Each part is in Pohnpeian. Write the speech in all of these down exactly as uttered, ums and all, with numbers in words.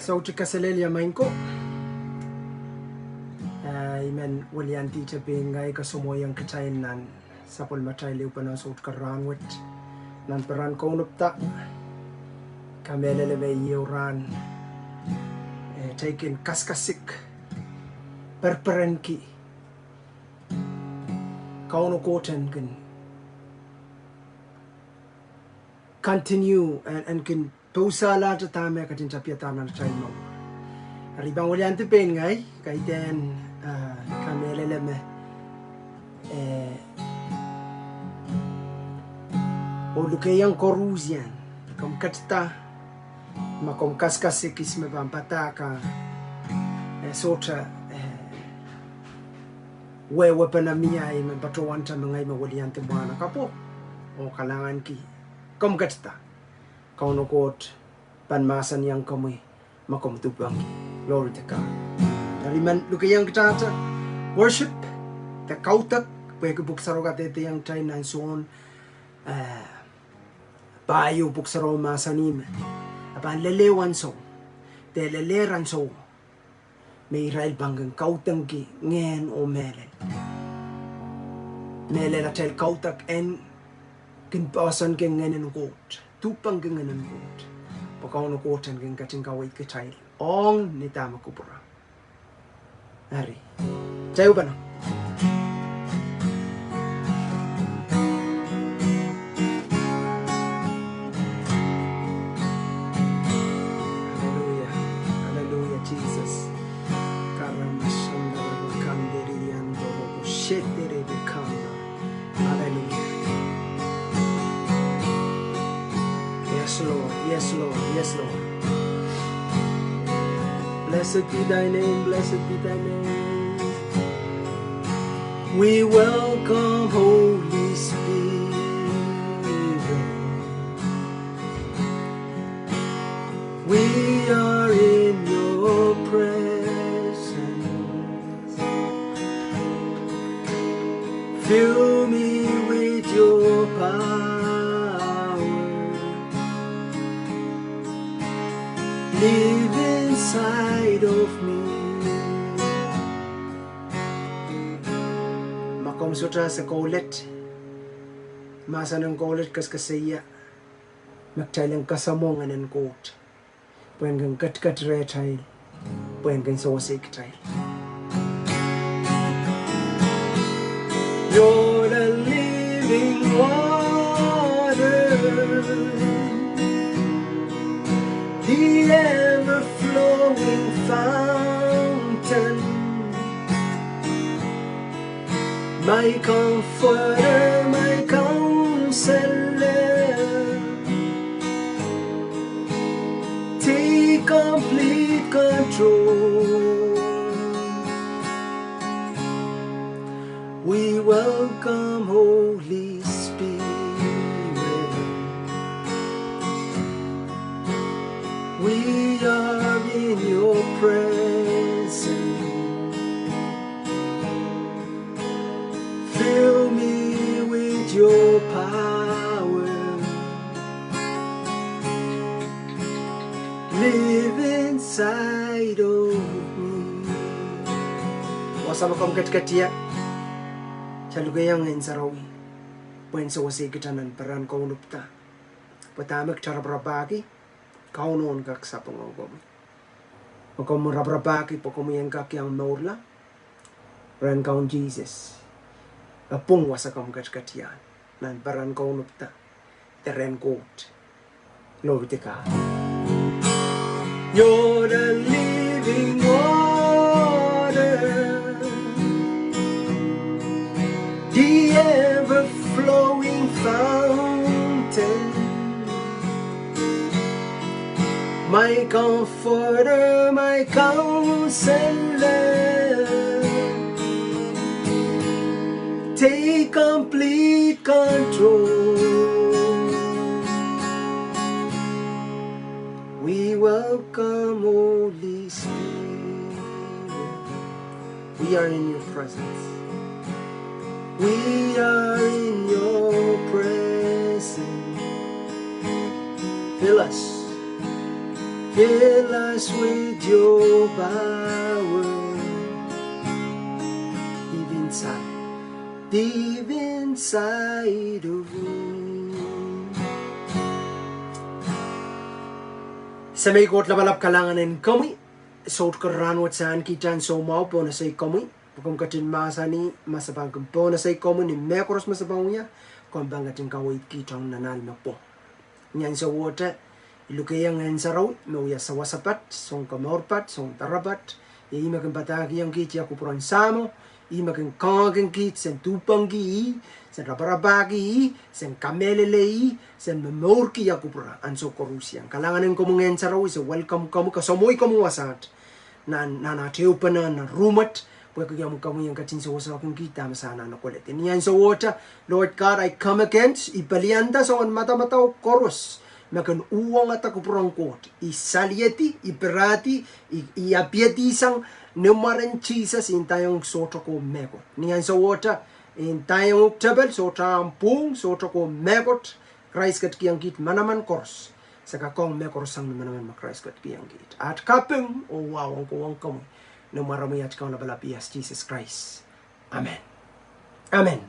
Sohte kaselehlie maing ko. Ah, I men weliandi pein ngehi kasamwohiong kitail nan sapwellimatail ehupene soutik rahn wet. Nan peren kaunopda, kamehlele me ieu rahn, eh, kitail kin kasikasik, perperenki Kauno Koht en kin continue, en, en kin pousahlahte dahme e ketin tapiada nan atail mour. Eri I pahn weliandi pein ngehi, kaidehn, ah, kamehlele me, eh, oh lukehiong koarusie, komw ketida, ma komw kasikasik ihs me pahn padahk, eh, sohte, eh, wehwehpene mie ahi me patohwante me ngehi me weliandi mwahnakapwo oh kalahnganki. Komw ketida. Kauno Koht pahn mahsanihong komwi ma komw dupwengki. Glory to God. Eri I men lukehiong kitail worship, de kaudok, pwehki Pwuhk Sarawi kadehdehiong kitail nan Sohn, eh, pahieu Pwuhk Sarawi mahsanih me e pahn lelehwei ansou, de lelehdi ansou me irail pahn kin kaudokki ngehn oh mehlel. Mehlel atail kaudok en kin poahsoanki Ngehnen Koht, dupwengki Ngehnen Koht, pwe Kauno Koht en kin ketin kaweid kitail ong ni dahme kupwure. Eri, kitail uhpene. Hallelujah. Hallelujah, Jesus. Karamashandara kanderian doro shetere bekana. Hallelujah. Yes, Lord. Yes, Lord. Yes, Lord. Blessed be thy name. Blessed be thy name. We welcome Holy Spirit. We are in your presence. Fill me with your power. Live inside of me. Ma komw sohte ese kolet, mahsen en kolet kasikasik ia, me kitail en kasamwo Ngehnen Koht pwe en kin ketiket rehtail, pwe en kin sewese kitail. You're the living water, the ever-flowing fountain. My comforter, my counselor, take complete control. We welcome Holy Spirit. We are in your presence. Fill me with your power. Live inside of me. Wasa me komw ketiketia, kitail lukehiong Ngehn Sarawi pwe en sewese kitail nan peren kaunopda. Pwe dahme kitail raparapahki, Kauno en kak sapeng ong komwi. Pwe komw raparapahki pwe komwi en kak iang mourla, rehn Kaun Sises, e pwung wasa komw ketiketia nan peren kaunopda, de rehn Koht. Glory to God. You're the living water, the ever-flowing fountain. My comforter, my counselor, take complete control. We welcome Holy Spirit. We are in your presence. We are in your presence. Fill us. Fill us with your power, deep inside, deep inside of me. Semei Koht Lapalap, kalahngan en komwi. Soutik en rahnwet se ahneki kitail soumwahu pohn esei komwi. Komw ketin mahsanih ma se pahn kin pohn esei komwi ni mehkoaros me se pahn wia, komw pahn ketin kaweidki kitail nan ahl me pwung. Ni ansou wet I lukehiong Ngehn Sarawi me wia sawasepat, soun komourpat, soun doarepat. Ih me kin padahkihong kiht ia kupwuren Sahmo, ih me kin kangkeng kiht sen duhpengki ih, sen raparapahki ih, sen kamehlele ih, sen momourki ia kupwure ansou koaros. Kalahngan en komwi Ngehn Sarawi, se welcome komwi, kasamwoh komwi wasaht nan, nan at ehupene nan room wet, pwehki komwi, komwi en ketin sewesehkin kiht dahme se anahne koledi. Ni ansou wet, Lord God, I come against, I pelianda soangen madamadau koaros me kin uhwongada kupwuren Koht. I saliedi, I pirehdi, I, I apiehdisang ni mwaren Sises, I ndaiong sohte ko mehkot. Ni ansou wet, I ndaiong uhk tepel, sohte ahmw pwung, sohte ko mehkot. Krais ketikihong kiht manaman koaros. Se kak ong mehkoaros sang ni manaman me Krais ketikihong kiht. At kaping oh wahu ong ko, ong komwi, ni mwaromwi at Kaun Lapalap ias Sises Krais. Amen. Amen.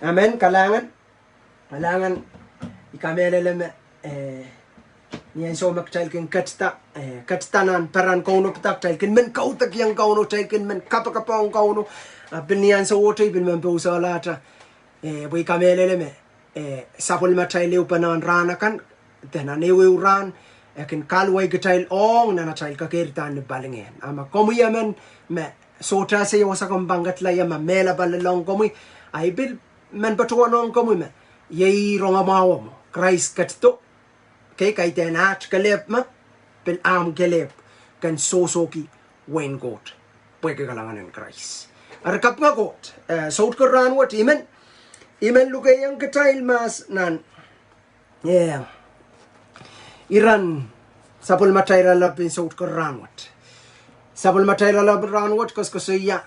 Amen. Kalahngan. Kalahngan. I kamehlele me, eh, ni ansou me kitail kin ketida, eh, ketida nan peren Kauno, pwe kitail kin men kaudokiong Kauno, kitail kin men kapakap ong Kauno. Ah, pil ni ansou wet I pil men pousehlahte, eh, pwe I kamehlele me, eh, sapwellimatail ehupene en rahn akan, de nan ehuehu rahn, e kin kahluwa kitail ong nan atail kekeirda ni palingehn. A ma komwi emen me sohte ese ia wasa komw pahn ketila ie, ma mehla pahn lelohng komwi, ah, I pil men patohwanohng komwi me, iei rongamwahu mwo, Krais ketido, kei, kaidehn at kelehpw me pil ahmw kelehpw, ken sohsohki wehin Koht, pwehki kalahngan en Krais. Eri kapinga Koht, eh, soutik en rahnwet I men, I men lukehiong kitail mahs nan, eh, iren sapwellimatail irelaud en soutik en rahnwet. Sapwellimatail irelaud en rahnwet koasoakoasoia,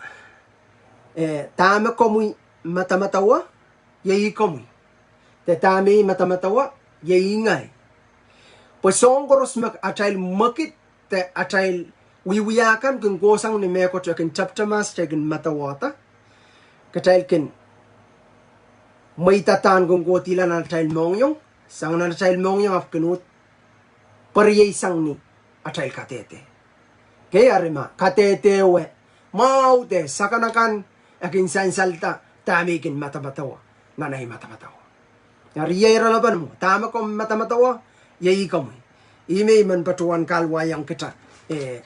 eh, dahme komwi madamadaua, iei komwi. De dahme I madamadaua, iei ngehi. Pwe soahng koaros me atail mwekid de atail wiewia kan kin kohsang ni mehkot, e kin tepte mahs, kitail kin madawada. Kitail kin mweidada ong kohdihla nan atail mohngiong, sang nan atail mohngiong ahpw kin uhd pweriei sang ni atail kadehde. Kei, eri ma kadehde wet mwahu de sakanakan, e kin sansalda dahme I kin madamadaua nan ei madamadaua. Eri iei irelaud emen mwo, dahme komw madamadaua, iei komwi. Ihme I men patohwan kahluwaiong kitail, eh,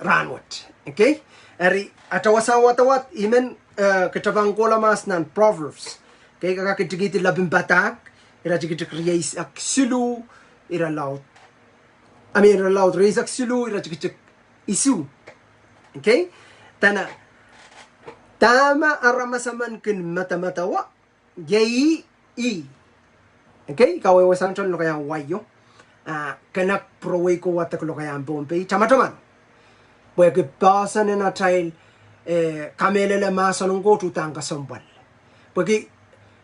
rahnwet. Okay? Eri atail wasa wadawad I men, eh, kitail pahn kohla mahs nan Proverbs. Okay, kak idikidi Lapin Padahk, iretikitik rieisek siluh, irelaud, I mean, irelaud rieisek siluh, iretikitik isuh. Okay? Dene, dahme aramas emen kin madamadaua, iei ih. Okay, kawehwehsang tohn lokaiahn wai o. Ah, keinek pwurowei ko wadek lokaiahn Pohnpei, tamataman. Pwehki poahsoan en atail, eh, kamehlele mahsen en Koht uhdahn kesempwal. Pwehki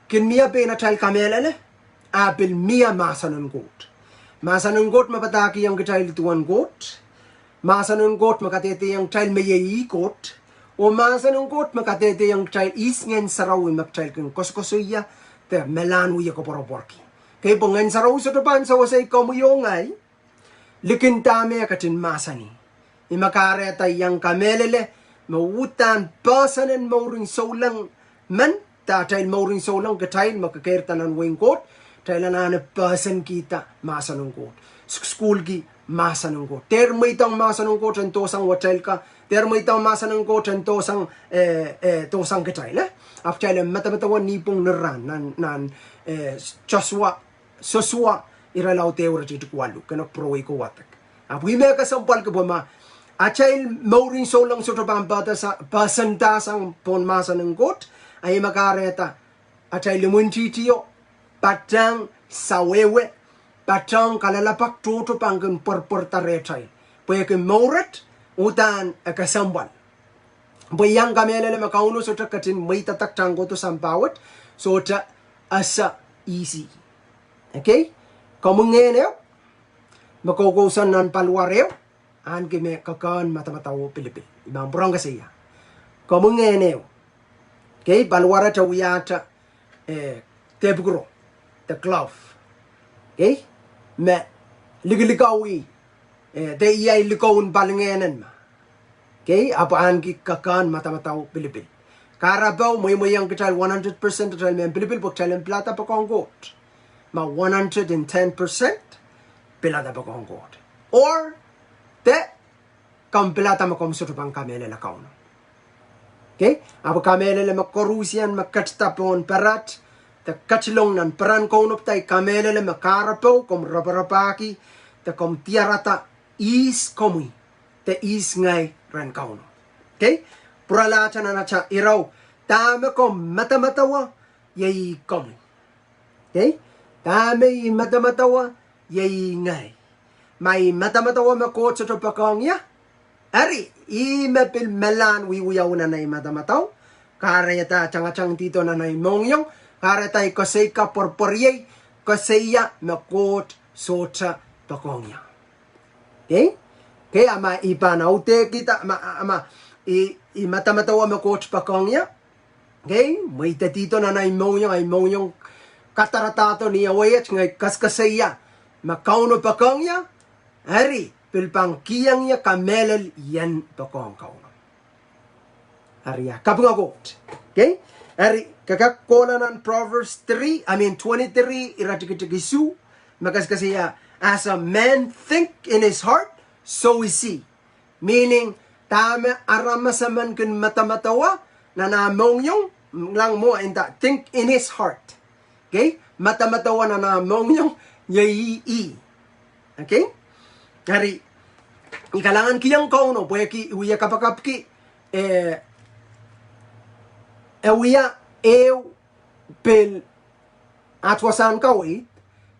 kin mie pein atail kamehlele, ah pil mie mahsen en Koht. Mahsen en Koht me padahkihong kitail duwen Koht. Mahsen en Koht me kadehdehiong kitail me iei Koht, oh mahsen en Koht me kadehdehiong kitail ihs Ngehn Sarawi me kitail kin koasokoasoia de melahn wie koapworopworki. Kei, pwe Ngehn Sarawi sohte pahn sewese komwi oh ngehi likin dahme e ketin mahsanih. Ih me kahrehda I iang kamehlele me uhdahn poahsoan en mourin souleng men, de atail mourin souleng kitail me kekeirda nan wehin Koht, kitail anahne poahsoankihda mahsen en Koht, sukusukuhlki mahsen en Koht. Dehr mweidohng mahsen en Koht en dohsang wetail ka, dehr mweidohng mahsen en Koht en dohsang, eh, eh, dohsang kitail, eh? Ahpw kitail en madamadaua nipwong ni rahn, nan, nan, eh, Sosua, Sosua, irelaud ehu iretikitik waluh, keinek pwurowei ko wadek. Ahpw ih me kesempwalki pwe ma atail mourin souleng sohte pahn poahda sa-, poahsoanda sang pohn mahsen en Koht, a ih me kahrehda atail imwintihti o, patehng sawehwe, patehng kalelapak tohto pahn kin pwerpwerda rehtail. Pwehki mour et uhdahn e kesempwal. Pwe I iang kamehlele me Kauno sohte ketin mweidada kitail en kohdo sampah wet, sohte ese easy. Okay? Komwi ngehn ehu, me koukousoan nan paliwar ehu, ahneki me kekehn madamadau oh pilipil. I pahn pwurehng koasoia, komwi ngehn ehu. Okay, paliwarete wiahte, eh, dehpwukuro, the glove. Okay, me likilikauwih, eh, de iei likoun palingehnen ma. Okay, ahpw ahneki kekehn madamadau pilipil. Kahrepe mweimweiong kitail one hundred percent atail mehn pilipil pwe kitail en pilada poakohng Koht. Ma one hundred and ten percent pilada poakohng Koht. Or, de komw pilada me komw sohte pahn kamehlele Kauno. Okay? Ahpw kamehlele me koaruhsie me ketida pohn parat, de ketilong nan peran kaunopada, I kamehlele me kahrepe komw raparapahki, de komw diarada ihs komwi, de ihs ngehi rehn Kauno. Okay? Pwuralahte nan atail irau, dahme komw madamadawa, iei komwi. Okay? Dahme I madamadawa, iei ngehi. Ma I madamadawa me Koht sohte poakohng ie, eri, ih me pil melahn wiwiawi nan ei madamadau, kahrehda tangatangdihdo nan ei mohngiong, kahrehda I koasoi kapwurpwuriei, koasoia me Koht sohte poakohng ie. Okay? Okay, a ma I pahn audehkihda, ma, a ma I, I madamadawa me Koht poakohng ie, okay, mweidehdo nan ei mohngiong, ei mohngiong kadaradahdo ni aweiet, ngehi koaskoasoia me Kauno poakohng ie, eri, pil pahn kihong ie kamehlel I en poakohng Kauno. Eri, a kapinga Koht. Okay? Eri, ke kak kohla nan Proverbs three, I mean twenty-three, iretikitik isuh, me koaskoasoia, as a man think in his heart, so is he. Meaning, dahme aramas emen kin madamadawa nan ah mohngiong, lang mwo nda think in his heart. Okay? Madamadawa nan ah mohngiong, iei ih. Okay? Eri, I kalahngan kihong Kauno, pwehki I wie kapakapki, eh, e wia ehu pil at wasahn kaweid,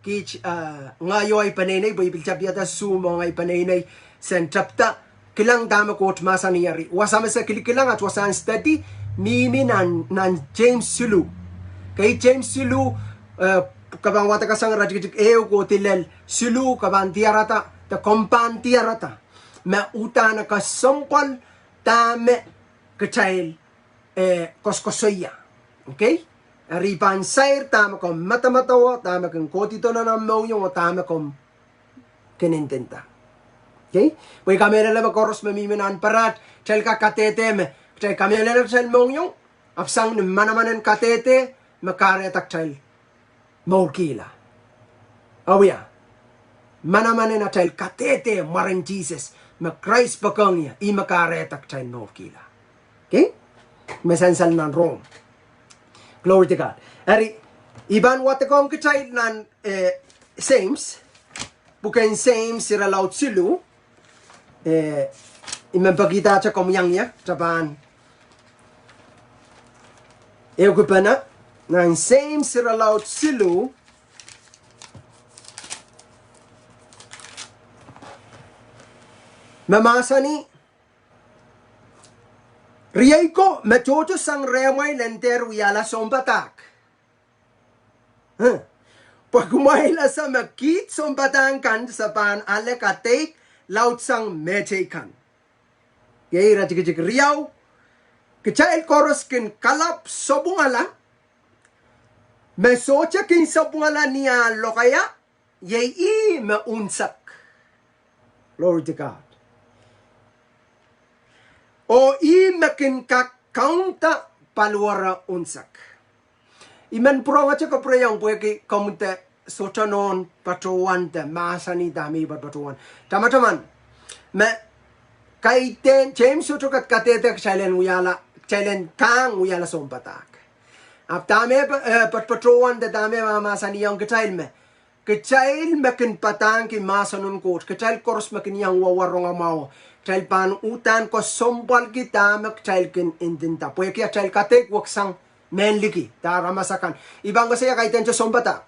kiht, eh, ngehi oh ei peneinei, pwe I pil tapihada suhs mwohng ei peneinei, sen tepda, kilang dahme Koht mahsanih eri. Wasa me se kilikilang at wasahn study, mihmi nan, nan James siluh. Okay, James siluh, eh, ke pahn wadek sang iretikitik ehu kohdi lel siluh, ke pahn diarada, de komw pahn diarada me uhdahn kesempwal dahme kitail, eh, koaskoasoia. Okay? Eri I pahn sair dahme komw madamadawa, dahme kin kohdido nan omw mohngiong, oh dahme komw kin ndinda. Okay? Pwe I kamehlele me koaros me mihmi nan parat, kitail kak kadehde me kitail kamehlele atail mohngiong, ahpw sang ni manaman en kadehde me kahrehda kitail mourkihla. Awia, manaman en atail kadehde mwaren Sises, me Krais poakohng ie, ih me kahrehda kitail mourkihla. Okay? Me sansal nan Rom. Glory to God. Eri, I pahn wadekohng kitail nan, eh, James, pwuken James irelaud siluh, eh, I men pekidahte komw iang ie, ke pahn ehukipene, nan James irelaud siluh, me mahsanih, riei ko, me tohto sang rehmwail en dehr wiahla sounpadahk. Huh. Pwe kumwail ese me kiht sounpadahk kan se pahn ale kadeik laudsang mehteikan. Iei iretikitik riau, kitail koaros kin kalapw sapwungala, me sohte kin sapwungala ni ah lokaia, iei ih me unsek. Glory to God. Oh ih me kin kak kaunda paliwere unsek. I men pwurehngete kapwureiong pwehki komw de sohte nohn patohwan de mahsanih dahme I patohwan. Tamataman, me kaidehn, James sohte kadkadehde kitail en wiahla, kitail en kang wiahla sounpadahk. Ahpw dahme, eh, patohwan de dahme mahsanihong kitail me kitail me kin padahngki mahsen en Koht, kitail koaros me kin iang wawar rongamwahuo, kitail pahn uhdahn kesempwalki dahme kitail kin ndinda. Pwehki atail kadeik weksang mehn liki, de aramas akan. I pahn koasoia kaidehnte sounpadahk.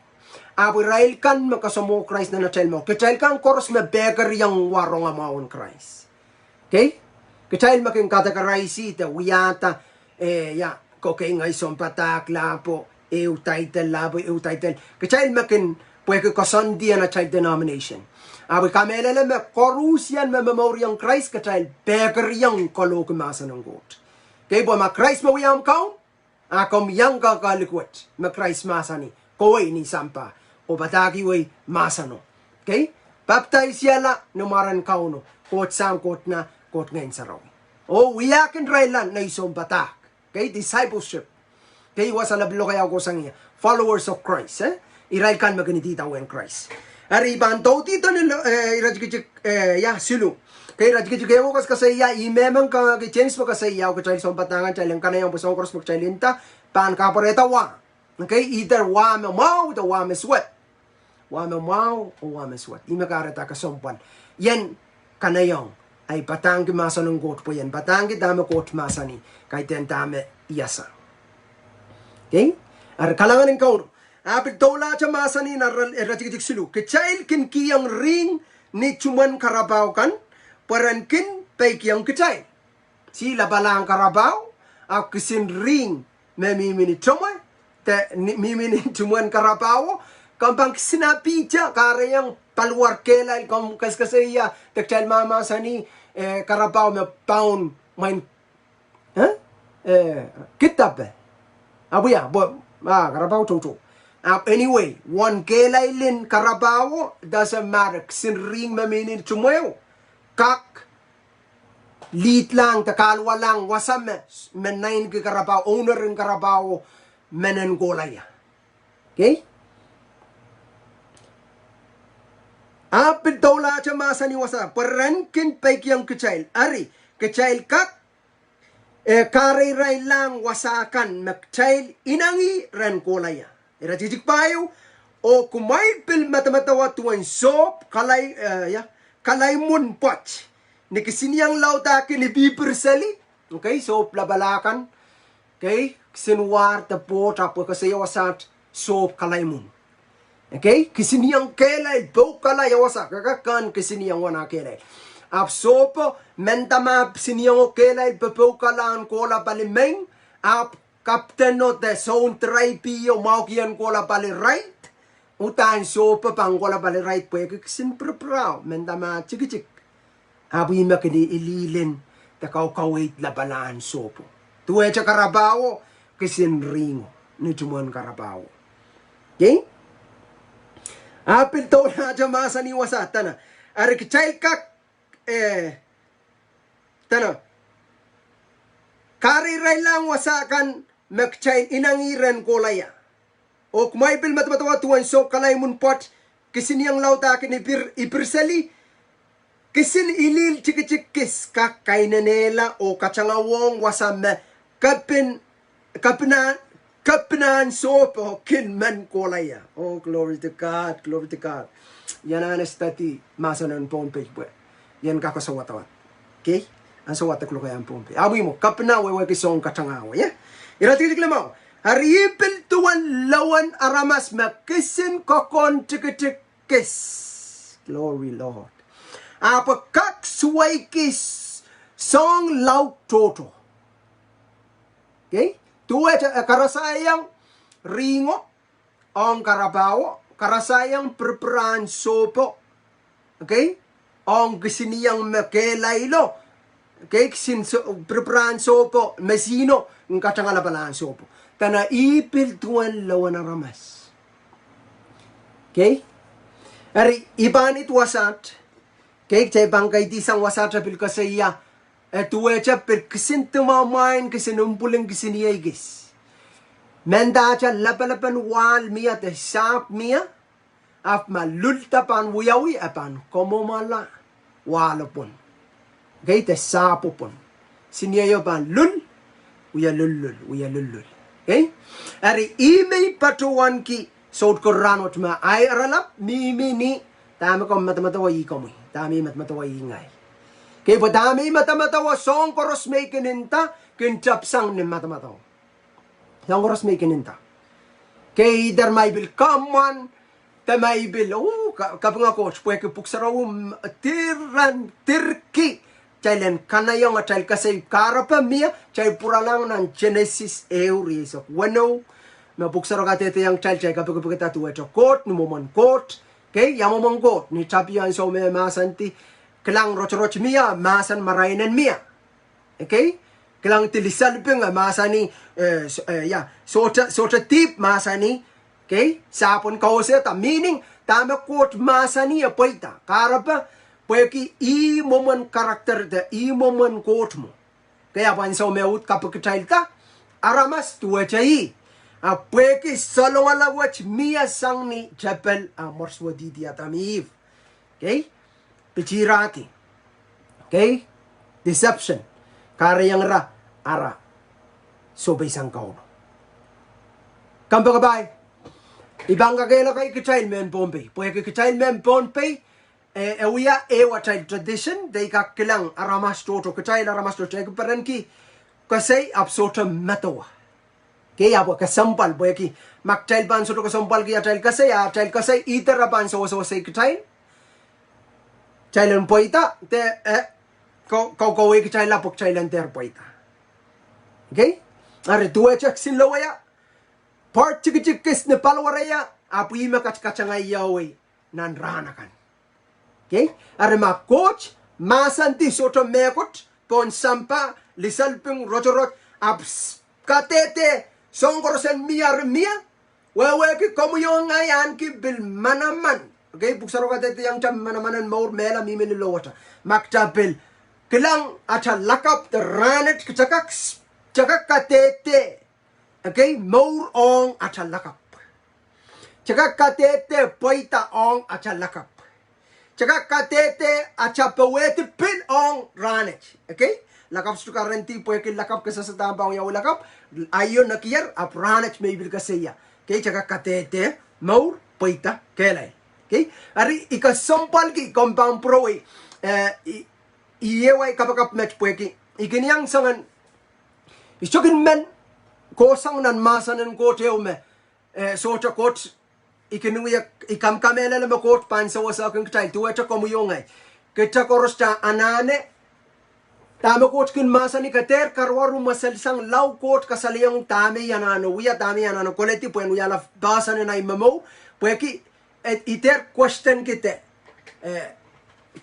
Ahpw irail kan me kasamwo Krais nan atail mour. Kitail kan koaros me pekeriong wa rongamwahu en Krais. Okay? Kitail me kin kadekaraihsihda, wiahda, eh, ia, okay, ngehi sounpadahk, lahpo ehu title, lahpo ehu title. Kitail me kin Pwehki koasoandi en atail denomination. Ahpw I kamehlele me koaruhsie me momouriong Krais kitail pekeriong koalohki mahsen en Koht. Kei, pwe ma Krais me wia omw kaun, a komw iang kak likwet me Krais mahsanih, kowei ni sampah, oh padahkihwei mahseno. Kei, papdaisihala ni mwaren Kauno, Koht Sahm, Koht Nah, Koht Ngehn Sarawi. Oh wiahkin irail nan nei sounpadahk. Kei, discipleship. Kei, wasa lapalap lokaia kohsang ie, followers of Christ, eh? Irail kan me kin idawehn Krais. Eri I pahn doudi dohn, eh, iretikitik, eh, ia, siluh. Kei, iretikitik ehu koasokoasoia, I mehmen kangki James me koasoia, oh kitail sounpadahk kan kitail en kanaiehng pwe soahng koaros me kitail nda pahn kapwarehda wa. Kei, either wa me mwahu, de wa me suwed. Wa me mwahu, oh wa me suwed. Ih me kahrehda kesempwal. Ien kanaiehng, ahi padahngki mahsen en Koht pwe ien padahngki dahme Koht mahsanih, kaidehn dahme I asa. Kei? Eri kalahngan en Kauno. A pil doulahte mahsanih nan iretikitik siluh. Kitail kin kihong rihng ni tumwen karapau kan, pwe ren kin peikiong kitail. Ih lapalahn karapau, ahpw kisin rihng me mihmi ni tumwe, de ni, mihmi ni tumwen karapauo, komw pahn kisin apihte, kahrehiong paliwar kehlail, komw koasokoasoia, de kitail mahmahsanih, eh, karapau me paun mwein, eh? Eh, kitape. Ahpw ia, pwe, ah, karapau toutou. Ahpw anyway, wen kehlail en karapauo, doesn't matter, kisin rihng me mihmi ni tumweo, kak leadlahng de kahluwalahng wasa me, me naineki karapau, owner en karapauo, men en kohla ia. Kei? A pil doulahte mahsanih wasa, pwe ren kin peikiong kitail, eri, kitail kak, eh, kahreiraillahng wasa kan me kitail inengieng ren kohla ia. Iretikitik pahieu, oh kumwail pil medemedewe duwen sohp kalai, eh, ia, kalaimwun pwoat. Ni kisinieng laudahki ni pipir seli, okay, sohp lapalahn kan, okay, kisin war de pwoat ahpw koasoia wasaht sohp kalaimwun. Okay, kisinieng kehlail, poukala ia wasa, kak, kak, kak kisinieng wana kehlail. Ahpw sohpo, mendahte ma kisiniengo kehlail popoukala en kohla pali meng, ahpw kapiteno de soun tribe-o mwahuki en kohla pali irail, uhdahn sohpo pahn kohla pali irail pwehki kisin pirpirao, mendahte ma tikitik. Ahpw ih me kin ililin de kaukaweid lapalahn sohpo. Duwehte karapauo, kisin rihng ni tumwen karapauo. Kei? A pil doulahte mahsanih wasa, dene, eri kitail kak, eh, dene, kahreiraillahng wasa kan me kitail inengieng ren kohla ia. Oh kumwail pil medemedewe duwen sohp kalaimwun pwoat, kisinieng laudahki ni pir, ipir seli, kisin ilil tikitik kis kak kainenehla oh katangawohng wasa me kepin, kepinahn, kepinahn sohpo kin men kohla ia. Oh, glory to God, glory to God. I anahne study mahsen en Pohnpei pwe ien kak sohte wadawad. Kei? Ahn sohte wadek lokaia en Pohnpei. Ahpw ih mwo, kepina wehwehki soun katangawe, ia? Iretikitik limau. Eri ih pil duwen lowen aramas me kisin kokohn tikitik kis. Glory Lord. Ahpw kak suweiki soahng laud tohto. Okay? Duwehte, eh, karasaiong rihng ong karapauo, karasaiong pirpirahn sohpo. Okay? Ong kisinieng me kehlailo. Okay? Kisin so, pirpirahn sohpo, mesihno, en katanga lapalahn sohpo. Dene ih pil duwen lowen aramas. Okay? Eri, I pahn id wasaht. Okay? Kitail pahn kaidehn sang wasaht pil koasoia. E duwehte pil kisin dimaman, kisin mpwulin, kisin iei kis. Mendahte lapalapen wahl mie de sahpw mie, ahpw ma lulda pahn wiawi, e pahn kamwomwala wahl pwon. Okay, de sahpw pwon. Kisin ieio pahn lul, wie lullul, wie lullul. Okay? Eri ih me I patohwanki soutik rahnwet me ahi oaralap mihmi ni dahme komw medemedewe ih komwi, dahme I medemedewe ih ngehi. Okay, pwe dahme I medemedewe soahng koaros me I kin nda, kin tepsang ni medemedewe. Soahng koaros me I kin nda. Okay, either ma I pil kamwan, de ma I pil, oh, ka, kapinga Koht, pwehki pwuhk sarawi, mm, diren, dirki, kitail en kanaiehng atail koasoi kahrepe mie, kitail pwuralahng nan Genesis ehu rieisek weneu, Me pwuhk sarawi kadehdehiong kitail, kitail kapikipikda duwehte Koht, ni mwomwen Koht. Kei, ia mwomwen Koht? Ni tapio ansou me mahsanih, kilang, rotorot mie, mahsen marain en mie. Kei, kilang, di lisalping, mahsanih, eh, s-, eh, ia, sohte, sohte dihp, mahsanih. Kei, sapwen kausehda, meaning, dahme Koht mahsanih e pweida. Kahrepe, pwehki ih mwomwen character de, ih mwomwen Koht mwo. Kei, ahpw ansou me uhd kapikitailda aramas duwehte ih. Ahpw pwehki salongala wet mie sang ni tepel, a mwarsuwedihdi Adam Ihp. Kei, pitirahdi. Kei, deception. Kahrehiong ira ara sohpeisang Kauno. Kompoakepahi, I pahn kakehlaka kitail mehn Pohnpei. Pwehki kitail mehn Pohnpei, e, e wia ehu atail tradition, de I kak kilang aramas tohto, kitail aramas tohto, kitail ki perenki koasoi ahpw sohte medewe. Kei, ahpw kesempwal, pwehki ma kitail pahn sohte kesempwalki atail koasoi, a atail koasoi either e pahn sewesewese kitail, kitail en pweida, de, eh, ko, ko, kawehwehi kitail ahpw kitail en dehr pweida. Kei? Eri duwehte kisin lowaia, part tikitik kis ni paliwar ia, ahpw ih me katakangahiong ie nan rahn akan. Kei? Eri ma Koht mahsanih sohte mehkot, pohn sampah, lisalping, rotorot, ahpw s-, kadehde, soang koaros en mie, eri mie, wehwehki komwi oh ngehi ahneki pil manaman. Kei, pwuhk sarawi kadehdehiong kitail manaman en mour mehla mihmi ni lowata. Ma kitail pil kilang ata lakapw de rahnwet, kitail kak s-, kitail kak kadehde. Kei, mour ong ata lakapw. Kitail kak kadehde pweida ong ata lakapw. Kitail kak kadehde ata powehdi pil ong rahnwet. Kei, lakapw sohte kahrehdi pwehki lakapw kesehse dahme pahn wiawi lakapw, aio nekier, ahpw rahnwet me I pil koasoia. Kei, kitail kak kadehde mour, pweida, kehlail. Kei, eri I kesempwalki komw pahn pwurowei, eh, I, I ehu ei kapakap met pwehki I kin iang soangen, I sohte kin men kohsang nan mahsen en Koht ehu me, eh, sohte Koht, I kin wia, I kamkamehlele me Koht pahn sewesehkin kitail, duwehte komwi oh ngehi. Kitail koaros kitail anahne dahme Koht kin mahsanih, ke dehr karuwaru mweselsang lao Koht kasalehiong dahme I anahne wia, dahme I anahne koledi pwehn wiahla poahsoan en ahi momour, pwehki, eh, I dehr questionki de, eh,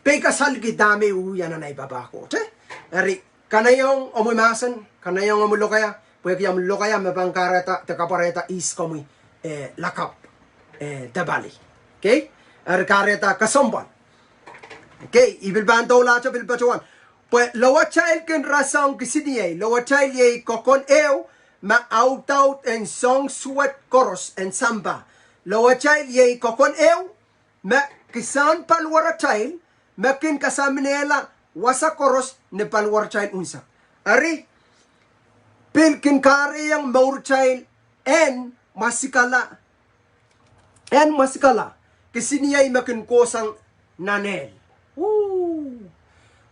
peikasalki dahme I wia nan ahi papah Koht, eh? Eri, kanaiehng omwi mahsen, kanaiehng omwi lokaia, pwehki omwi lokaia me pahn kahrehda, de kapwarehda ihs komwi, eh, lakapw, eh, de pali. Kei? Eri kahrehda kesempwal. Kei, I pil pahn doulahte pil patohwan. Pwe lowatail kin rasehng kisiniei, lowatail iei kokon ehu, me audaud en soang suwed koaros en sampah. Lowatail iei kokon ehu, me kisehn paliwaratail, me kin kasaminehla wasa koaros ni paliwaratail unsek. Eri, pil kin kahrehiong mourtail en mwasikala, en mwasikala kisiniei me kin kohsang nan ehl.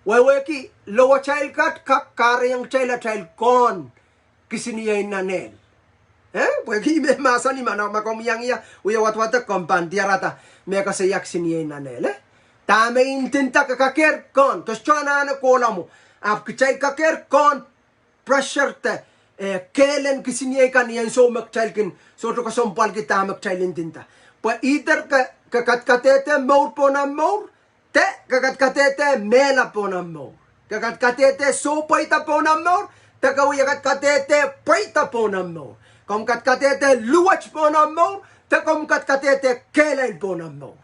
Wehwehki lowatail kat kak kahrehiong kitail atail kohn kisiniei nan ehl. Eh, pwehki me mahsanih ma, ma komw iang ia, wia wadwadek komw pahn diarada me koasoia kisiniei nan ehl, eh? Dahme I ndinda, ke kakehr kohn, ke sohte anahne kohla mwo. Ahpw kitail kakehr kohn pressure de, eh, kehlen kisiniei kan ni ansou me kitail kin sohte kesempwalki dahme kitail ndinda. Pwe either ke, ke kadkadehde mour pohn omw mour, de ke kadkadehde mehla pohn omw mour. Ke kadkadehde soh pweida pohn omw mour, de ke wia kadkadehde pweida pohn omw mour. Komw kadkadehde luwet pohn omw mour, de komw kadkadehde kehlail pohn omw mour.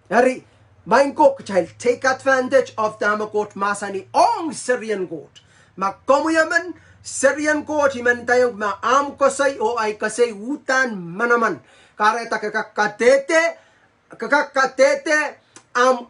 Eri, maing ko, kitail take advantage of dahme Koht mahsanih ong serien Koht. Ma komwi emen, serien Koht I men ndaiong me ahmw koasoi oh ahi koasoi uhdahn manaman. Kahrehda ke kak kadehde, ke kak kadehde ahmw,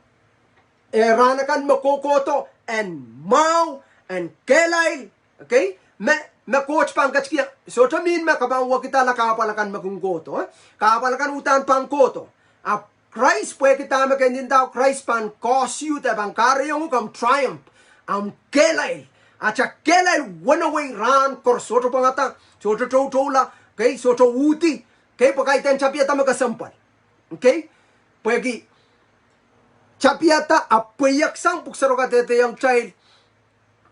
eh, rahn akan me kohkohdo en mwahu, en kehlail, kei? Me, me Koht pahn ketikihong, sohte mihmi me ke pahn wekidala kahpwal akan me kin kohdo, eh? Kahpwal akan uhdahn pahn kohdo. Ahpw Krais, pwehki dahme ke ndindao, Krais pahn koasoia de pahn kahrehiong uhk omw triumph, omw kehlail. Ata kehlail wenewei rahn koaros, sohte pwangada, sohte toutoula, kei, sohte uhdi, kei, pwe kaidehn tapihada me kesempwal. Kei? Pwehki tapihada ahpw pweieksang. Pwuhk Sarawi kadehdehiong kitail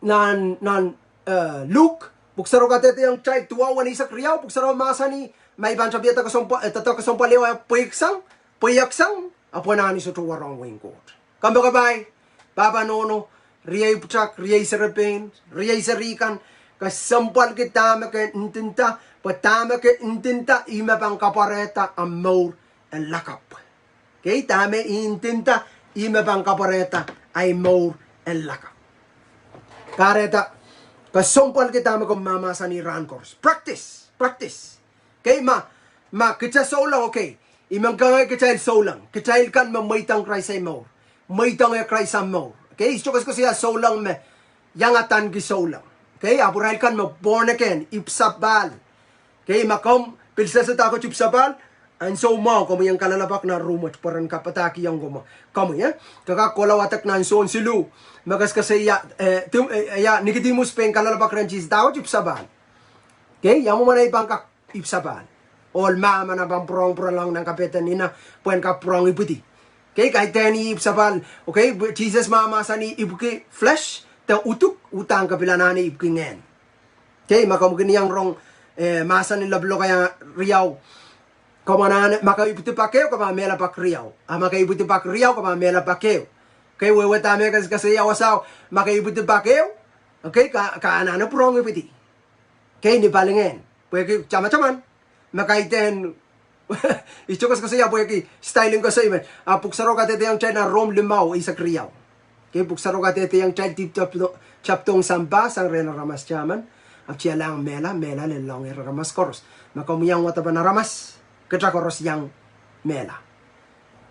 nan, nan, eh, Luk, Pwuhk Sarawi kadehdehiong kitail duwau weneisek riau, Pwuhk Sarawi mahsanih, Ma I pahn tapihada kesempwal, eh, doadoahk kesempwal ehu, eh, pweieksang, pweieksang, ahpw anahne I sohte warohng wehin Koht. Kompoakepahi, pahpa nohno, riei pwutak, riei serepein, riei serihkan, kesempwalki dahme ke ndinda, pwe dahme ke ndinda, ih me pahn kapwarehda ahmw mour en lakapw. Okay, dahme I ndinda, ih me pahn kapwarehda ahi mour en lakapw. Kahrehda, kesempwalki dahme komw mahmahsanih rahn koaros. Practice, practice. Okay, ma, ma kitail souleng, okay. I men kangoange kitail souleng. Kitail kan me mweidohng Krais ahi mour. Mweidohngehr Krais ahmw mour. Okay, I sohte koasoakoasoia souleng me iang adaneki souleng. Okay, ahpw irail kan me born again, ipwsapahl. Okay, ma komw pil sehse dahkot ipwsapahl, ansou mwahu komwi en kalelapak nan rumwet pwe ren kapadahkihong komwi. Komwi, eh? Ke kak kohla wadek nan Sohn siluh, me koasoakoasoia, eh, dim-, eh, ia, Nikodimus pein kalelapak rehn Sises dahkot ipwsapahl. Okay, ia mwomwen ei pahn kak ipwsapahl? Ohl mah me e pahn pwurehng pwuralahng nan kapehden ina, pwehn kak pwurehng ipwidi. Okay, kaidehn ipwsapahl. Okay, Sises mahmahsanih ipwiki flesh, de uduk, uhdahn ke pil anahne ipwiki ngehn. Okay, ma komw kin iang rong, eh, mahsanih lapalap lokaia riau, komw anahne, ma ke ipwidi pak ehu, ke pahn mehla pak riau. A ma ke ipwidi pak riau, ke pahn mehla pak ehu. Okay, wehwehda me koasoakoasoia wasao, ma ke ipwidi pak ehu, okay, ke, ke anahne pwurehng ipwidi. Okay, ni palingehn. Pwehki tamataman me kaidehn, I sohte koasoakoasoia pwehki style en koasoi men. A Pwuhk Sarawi kadehdehiong kitail nan Rom limau, eisek riau. Okay, Pwuhk Sarawi kadehdehiong kitail dihp tapdo-, tapdohng sampah sang rehn aramas taman, ahpw tialahng mehla, mehla lellahng aramas koaros. Ma komw iang wadapen aramas, kitail koaros iang mehla.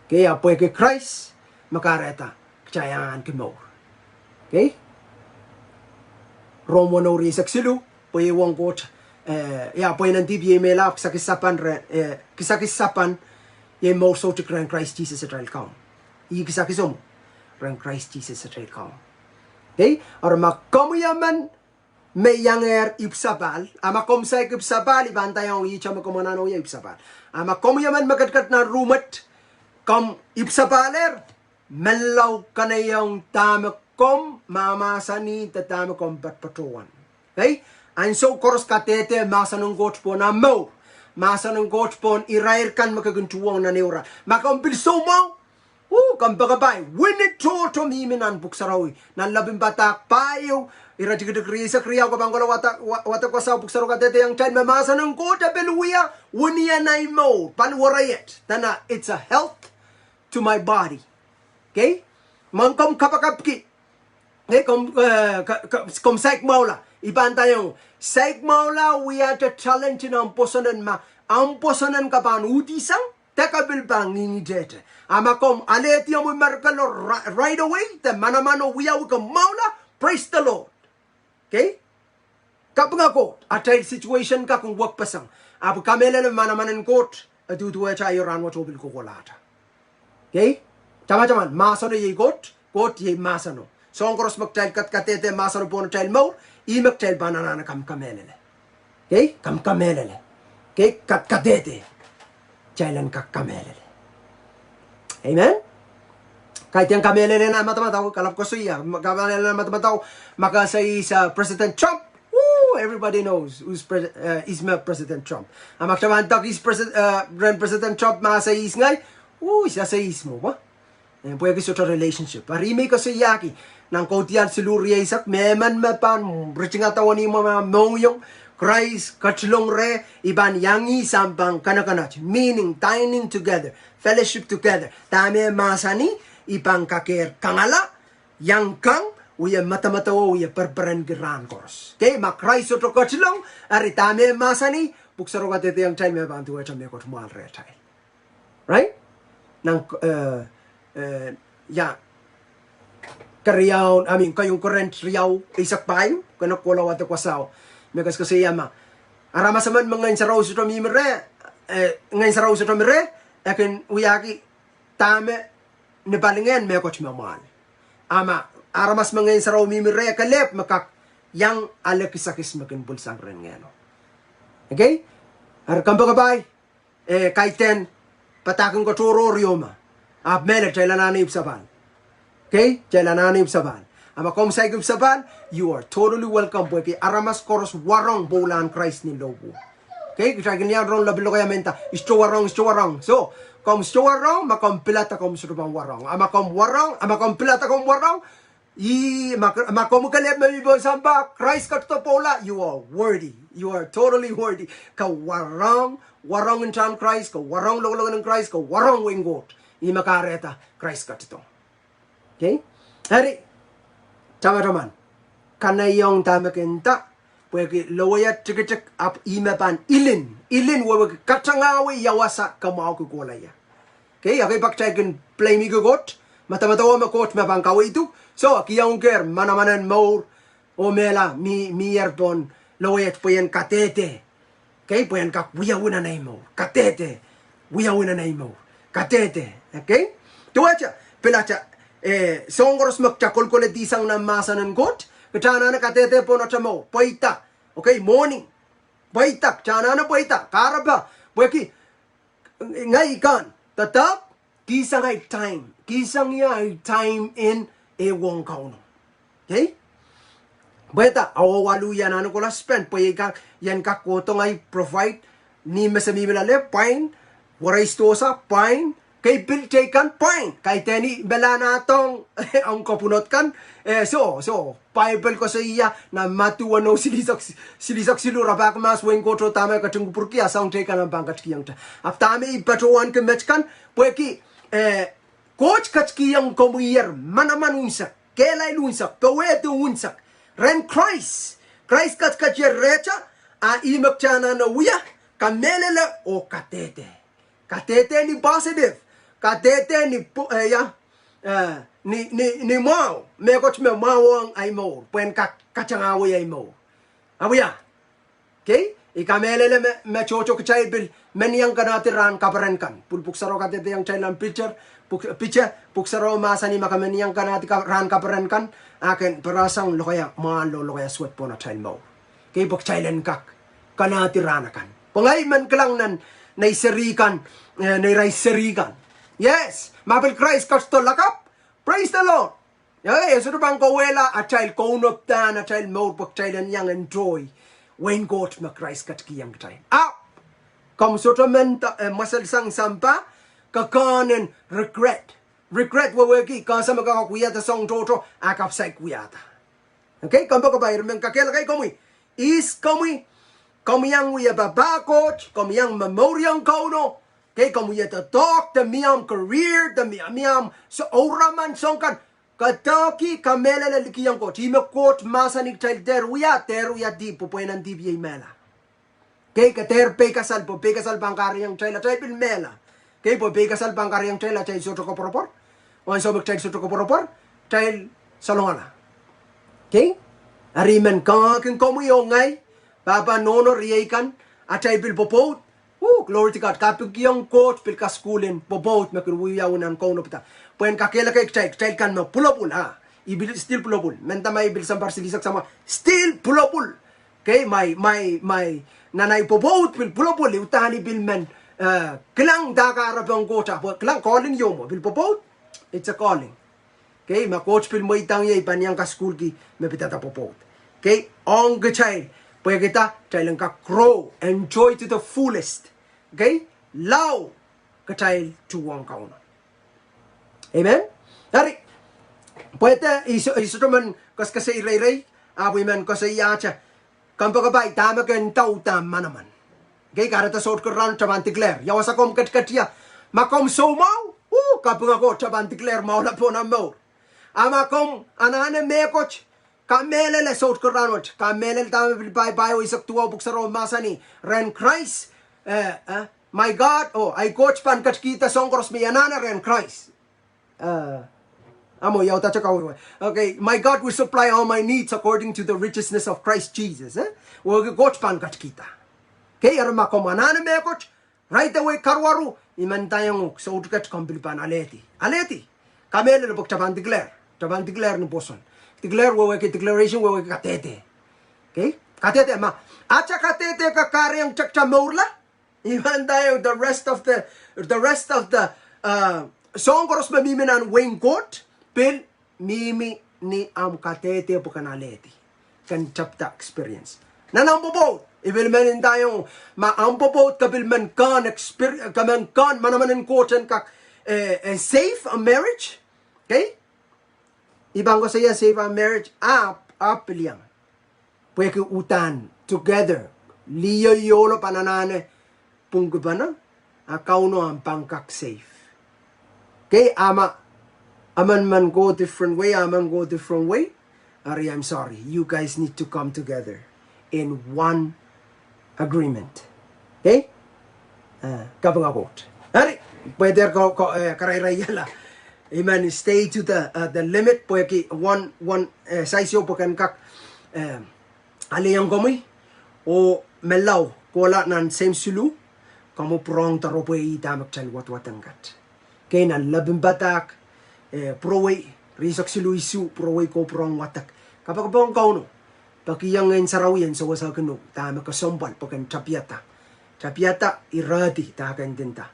Okay, a pwehki Krais, me kahrehda kitail ahneki mour. Okay? Rom weneu, eisek siluh, pwe iei ong Koht, eh, ia, pwe ih nan dihp iei mehla, kisakis sapan re-, eh, kisakis sapan, iei mour soutuk rehn Krais Sises atail Kaun. Ih kisakis omw, rehn Krais Sises atail Kaun. Okay? Eri ma komwi emen me iangehr ipwsapahl, a ma komw saik ipwsapahl, I pahn ndaiong ihte me komw anahne wia ipwsapahl. A ma komwi emen me ketiket nan rumwet, komw ipwsapahlehr, menlau keieu dahme komw mahmahsanih de dahme komw patpatohwan. Okay? Ansou koaros kadehde mahsen en Koht pohn ahmw mour. Mahsen en Koht pohn irair kan me ke kin tuhwong nan ehu rahn. Ma komw pil soumwahu, uh, kompoakepahi, wini tohto mihmi nan Pwuhk Sarawi. Nan Lapin Padahk pahieu, iretikitik rieisek riau, ke pahn kohla wada-, wa-, wadek wasao Pwuhk Sarawi kadehdehiong kitail me mahsen en Koht e pil wia wini en ahi mour, paliwere et. Dene, it's a health to my body. Okay? Ma komw kapakapki, okay, komw, eh, ka-, ka-, komw saik mwahula, I pahn ndaiong, saik mwahula wiahte talent en omw pwoson en ma, omw pwoson en ke pahn uhdisang, de ke pil pahn ngingitehte. A ma komw alehdi omwi merekelo ri-, right away, de manamano wiawi, ke mwahula, praise the Lord. Okay? Kapinga Koht, atail situation kak en wekpeseng. Ahpw kamehlele manaman en Koht, e duduwehte aio, rahnwet oh pil kohkohlahte. Okay? Tamataman, mahseno iei Koht, Koht iei mahseno. Soahng koaros me kitail kadkadehde mahseno pohn atail mour, ih me kitail pahn anahne kamkamehlele. Okay? Kamkamehlele. Okay? Kadkadehde. Kitail en kak kamehlele. Amen? Kaidehn kamehlele nan madamadau, kalap koasoia, ma-, kamehlele nan madamadau, ma ke ese ihs, uh, President Trump, woo, everybody knows who's pres-, uh, ihs me President Trump. A ma kitail pahn dok ihs presi-, uh, rehn President Trump ma ese ihs ngehi, woo, ihs ese ihs mwo, pwe? Eh, pwehki sohte relationship. Eri me I koasoiahki, nan Kaudiahl siluh rieisek, mehmen me pahn ritingada wenihmw me mohngiong, Krais ketilong reh, I pahn iangih sampah en kanakanat, meaning dining together, fellowship together. Dahme e mahsanih, I pahn kakehr kangala, iang kang, wie medemedewe, wie perperenki rahn koaros. Okay, ma Krais sohte ketilong, eri dahme e mahsanih, Pwuhk Sarawi kadehdehiong kitail me pahn duwehte mehkot mwahl rehtail. Right? Nan, eh, eh, ia, keriau, I mean, keieun Korint riau, eisek pahieu, ke kohla wadek wasao. Me koasoakoasoia ma aramas emen me Ngehn Sarawi sohte mihmi reh, eh, Ngehn Sarawi sohte mi reh, e kin wiahki dahme ni palingehn mehkot me mwahl. A ma aramas me Ngehn Sarawi mihmi reh kelehpw me kak iang ale kisakis me kin pwilsang rehn Ngehno. Okay? Eri kompoakepahi, eh, kaidehn padahk en katohrohr ieu me. Ahpw mehlel, kitail anahne ipwsapahl. Okay? Kitail anahne ipwsapahl. A ma komw saik ipwsapahl, you are totally welcome, pwehki aramas koaros warohng pwoulahn Krais ni lohpwuo. Okay, kitail kin iang rong lapil lokaia menda, I sohte warohng, I sohte warohng. So, komw sohte warohng, ma komw pilada komw sohte pahn warohng. A ma komw warohng, a ma komw pilada komw warohng, ih, ma, ma komw kelehpw me mih pohn sampah, Krais ketido pwoula, you are worthy. You are totally worthy. Ke warohng, warohng ntahn Krais, ke warohng lokolok en Krais, ke warohng wehin Koht. Ih me kahrehda Krais ketido. Okay? Eri, tamataman, kanaiehng dahme ke nda, pwehki lowaia tikitik ahpw ih me pahn ilin, ilin wehwehki katengahwei ia wasa ke mwahuki kohla ie. Okay, ekei pak kitail kin blame-ki Koht, medemedewe me Koht me pahn kaweiduk. So, kihong kehr manamanen mour, oh mehla, mi, mier pohn lowaiet pwe en kadehde. Okay, pwe en kak wiawi nan ei mour. Kadehde. Wiawi nan ei mour. Kadehde. Okay? Duwehte, pilada, eh, soahng koaros me kita kolkoledi sang nan mahsen en Koht, kita anahne kadehde pohn ata mour. Pweida. Okay, mourning. Pweida, kita anahne pweida. Kahrepe. Pwehki, ngehi kan, doadoahk, kihsang ei time. Kihsang ia ei time en ehuong Kauno. Okay? Pweida, awa waluh ia nan kola spend, pwe ih kak, ien kak kohdo ngehi provide, ni mese mihmi loale, pwain, warais dohsa, pwain, kei pil teikan, pwain, kaidehn ih me lahn adohng, ahmw kapwunod kan, eh, so, so, Bible koasoia, nan Madiu weneu silihsek, silihsek siluh, rapahki mahs wehin Koht oh dahme ketin kupwurki, a soahng teikan me pahn ketikihong kita. Ahpw dahme I patohwanki met kan, pwehki, eh, Koht ketikihong komwier manaman unsek, kehlail unsek, powehdi unsek. Rehn Krais, Krais ketiketier rehta, a ih me kita anahne wia, kamehlele oh kadehde. Kadehde ni positive, kadehde ni po-, eh, ia, eh, ni, ni, ni mwahu, mehkot me mwahuwong ei mour, pwe en kak katengahwei ei mour. Awia. Okay? I kamehlele me, me tohto kitail pil men iang kanahdi rahn kaperen kan. Pwul pwuhk sarawio kadehdehiong kitail nan Piter, pwuhk, Piter, pwuhk sarawio mahsanih ma ke men iang kanahdi ka-, rahn kaperen kan, a ke en perehsang lokaia mwahl oh lokaia suwed pohn atail mour. Okay, pwe kitail en kak kanahdi rahn akan. Pwe ngehi men kilang nan, nei seri kan, eh, nei rai seri kan. Yes, ma pil Krais ketido lakapw, praise the Lord. Eh, e sohte pahn kawehla atail kaunopada nan atail mour pwe kitail en iang enjoy wehin Koht me Krais ketikihong kitail. Ahpw, komw sohte men, eh, mweselsang sampah, ke kak en regret. Regret wehwehki, ke sehse me ke kak wiahda soahng tohto, a ke ahpw saik wiahda. Okay, kompoakepahi, I men kakehlaka komwi. Ihs komwi, komw iang wia papah Koht, komw iang momouriong Kauno, okay, komw wia doadoahk, de mie omw career, de mie, mie omw, so, ouraman soahng kan, ke doadoahk, kamehlele, likihong Koht. Ih me Koht mahsanih kitail dehr wia, dehr wia dihp, pwe pweinen dihp iei mehla. Okay, ke dehr peikasal, pwe peikasal pahn kahrehiong kitail atail pil mehla. Okay, pwe peikasal pahn kahrehiong kitail atail sohte koapworopwor. Ansou me kitail sohte koapworopwor, kitail salongala. Okay? Eri I men kak kin komwi oh ngehi, pahpa, nohno, riei kan, atail pil pwopwoud. Oh, glory to God. Kapikihong Koht pil kasukuhl en pwopwoud me kin wiawi nan kaunopada. Pwe en kakehlaka kitail, kitail kan me pwulopwul, a. I pil still pwulopwul. Mendahte ma I pil sounpar silihsek samwa, still pwulopwul. Okay, ma I, ma I, ma I, nan ahi pwopwoud pil pwulopwul, I uhdahn I pil men, eh, kilang dahme kahrepe ong Koht, a, pwe kilang calling ieu mwo, pil pwopwoud, it's a calling. Okay, ma Koht pil mweidohng ie, I pahn iang kasukuhlki me pidada pwopwoud. Okay, ong kitail, pwehki dah, kitail en kak grow, enjoy to the fullest. Okay, lao kitail tuhwong Kauno. Amen. Eri, pwehde I so-, I sohte men koaskoasoi reirei, ahpw I men koasoiahte, kompoakepahi, dahme ke nda uhdahn manaman. Okay, kahrehda Sout Keriau, kita pahn declare. Ia wasa komw ketiket ie, ma komw soumwahu, oh, kapinga Koht, kita pahn declare mwahula pohn omw mour. A ma komw anahne mehkot, kamehlele Sout Keriau, kamehlele dahme pil Paipai eisek duwau pwuhk sarawio mahsanih, rehn Krais, eh, eh, my God, oh, ahi Koht pahn ketikihda soahng koaros me I anahne rehn Krais. Eh, amwo ia udahte kawehwe. Okay, my God will supply all my needs according to the righteousness of Christ Jesus, eh? Wehwehki Koht pahn ketikihda. Okay, eri ma komw anahne mehkot, right away, karuwaru, I men ndaiong uhk, soutik et komw pil pahn alehdi. Alehdi. Kamehlele pwe kita pahn declare. Kita pahn declare ni pwoson. Declare wehwehki declaration, wehwehki kadehde. Okay? Kadehde ma. Ata kadehde kak kahrehiong kita mourla. I men ndaiong the rest of the, the rest of the, uh, soahng koaros me mihmi nan wehin Koht, pil mihmi ni omw kadehde pwe ken alehdi. Ken tepda experience. Nan omw pwopwoud. I pil men ndaiong, ma ahmw pwopwoud ke pil men kehn experience, ke men kehn manaman en Koht en kak, eh, eh, save a marriage. Okay? I pahn koasoia save a marriage, ahpw, ahpw pil iang. Pwehki uhdahn together, liho iohlo pahn anahne pwungkipene, a Kauno ahmw pahn kak save. Okay, a ma emen men go different way, a emen go different way. Eri, I'm sorry, you guys need to come together in one agreement. Okay? Eh, kapinga Koht. Eri, pwe dehr ko, ko, eh, karairaiala. I men stay to the, uh, the limit, pwehki one, one, eh, size ieu pwe ken kak, eh, alehiong komwi, oh menlau kohla nan same siluh, komw pwurehng doaropwe dahme kitail wadwadek kat. Kei nan lepin padahk, eh, pwurowei, rieisek siluh isuh, pwurowei ko pwurehng wadek. Kapakap ong Kauno, peki Ngehn Sarawi en sewese kin uhk dahme kesempwal pwe ken tapiada. Tapiada, irehdi dahken dinda.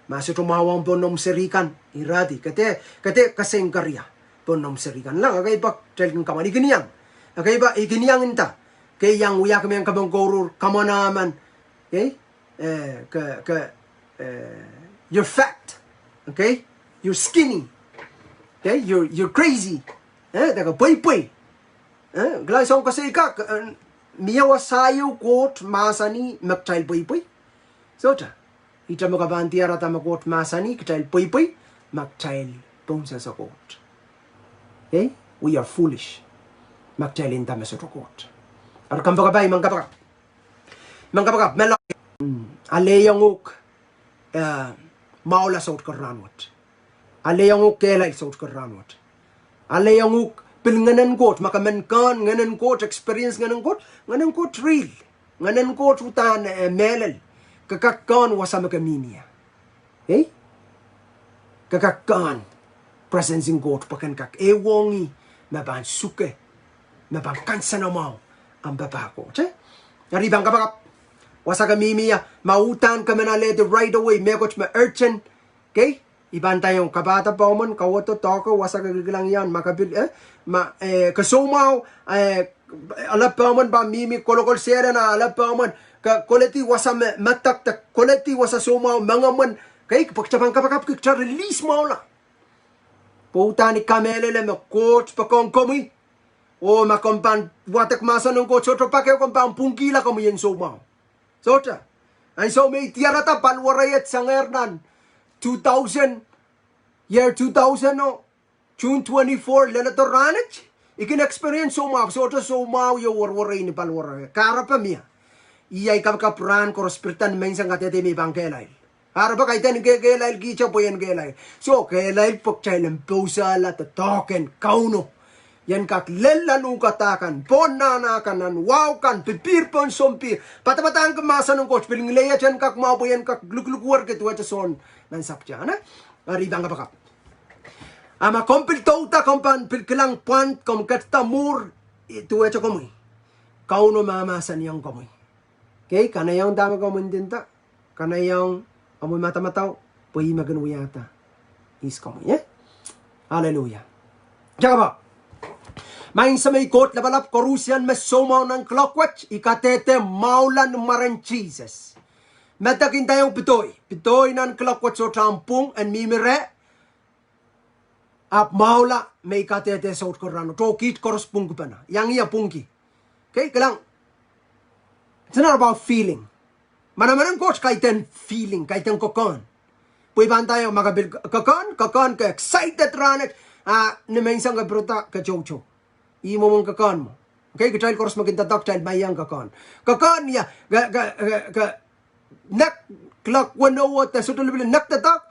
Ma sohte mwahu ong pohn omw seri kan, irehdi. Ke dehr, ke dehr kesehn keria pohn omw seri kan. Lang, ekei pak, kitail kin kamwan, I kin iang. Ekei pak, I kin iang nda. Ke iang wiahki mehn kemeng kouruhr, kamwan emen. Okay? Eh, ke, ke, eh, you're fat. Okay? You're skinny. Okay? You're, you're crazy. Eh, de ke pweipwei. Eh, kilang, soang koasoia kak, eh, mie wasa ieu Koht mahsanih me kitail pweipwei. Sohte. Ihte me ke pahn diarada me Koht mahsanih kitail pweipwei, ma kitail pohnsehse Koht. Okay? We are foolish. Ma kitail nda me sohte Koht. Eri kompoakepahi, mehn kapakap. Mehn kapakap, menlau, mm, alehiong uhk, eh, mwahula soutik rahn wet. Alehiong uhk kehlail soutik rahn wet. Alehiong uhk pil Ngehnen Koht, ma ke men kehn Ngehnen Koht, experience Ngehnen Koht, Ngehnen Koht real. Ngehnen Koht uhdahn, eh, mehlel. Ke kak kehn wasa me ke mihmi ie. Ei? Ke kak kehn presence en Koht pwe ken kak ehuong ih me pahn suke, me pahn kansenamwahu ahmw papah Koht, eh? Eri I pahn kapakap, wasa ke mihmi ie, ma uhdahn ke men alehdi right away, mehkot me urgent, okay? I pahn ndaiong, kapahda pehmwen, kawedo doahke, wasa ke kilkilang iang, ma ke pil, eh? Ma, eh, ke soumwahu, eh, ale pehmwen pahn mihmi kolokol sehla, a ale pehmwen ke koledi wasa me, me dakdak, koledi wasa soumwahu, mengomwen, okay, pwe kita pahn kapakapki kita release mwahula. Pwe uhdahn I kamehlele me Koht poakohng komwi. Oh ma komw pahn wadek mahsen en Koht, sohte pak ehu komw pahn pwungkihla komwi en soumwahu. Sohte. Ansou me I diarada paliwere et sangehr nan two thousand, year two thousand oh, June twenty-four, leledo rahnwet, I kin experience soumwahu, sohte soumwahu ieu werewere ni paliwere. Kahrepe mie. Ih ahi kapakap rahn koaros, pil dah ni menseng kadehde me I pahn kehlail. Kahrepe kaidehn ke kehlail kihte pwe I en kehlail. So kehlail pwe kitail en pousehla doadoahk en Kauno. I en kak lel nan uhk kan, pohn nahna kan, nan wahu kan, pipihr pohn sompihr. Padapadahngki mahsen en Koht, pil ngileiet en kak mwahu pwe I en kak luklukwerki duwehte Sohn nan sapwtehn, eh? Eri I pahn kapakap. A ma komw pil douda, komw pahn pil kilang pwand, komw ketida mwuhr, eh, duwehte komwi. Kauno mahmahsanihong komwi. Okay, kanaiehng dahme komw ndinda. Kanaiehng omwi madamadau, pwe ih me kin wiahda ihs komwi, eh? Hallelujah. Kitail kapakap. Maing Semei Koht Lapalap, koarusie me soumwahu nan kuloak wet, I kadehde mwahula ni mwaren Sises. Medekin ndaiong pidoi, pidoi nan kuloak wet sohte ahmw pwung, en mihmi reh, ahpw mwahula me I kadehde soutik rahn wet, oh kiht koaros pwungkipene. Iang ie pwungki. Okay, kilang. It's not about feeling. Manaman en Koht kaidehn feeling, kaidehn kekehn. Pwe I pahn ndaiong ma ke pil kekehn, kekehn ke excited rahnwet, a ni menseng ke pirida ke toutou. Ih mwomwen kekehn mwo. Okay, kitail koaros me kin doadoahk kitail pahn iang kekehn. Kekehn ia, ke, ke, ke, ke nek kuloak weneu de sohte lipilipil nek doadoahk.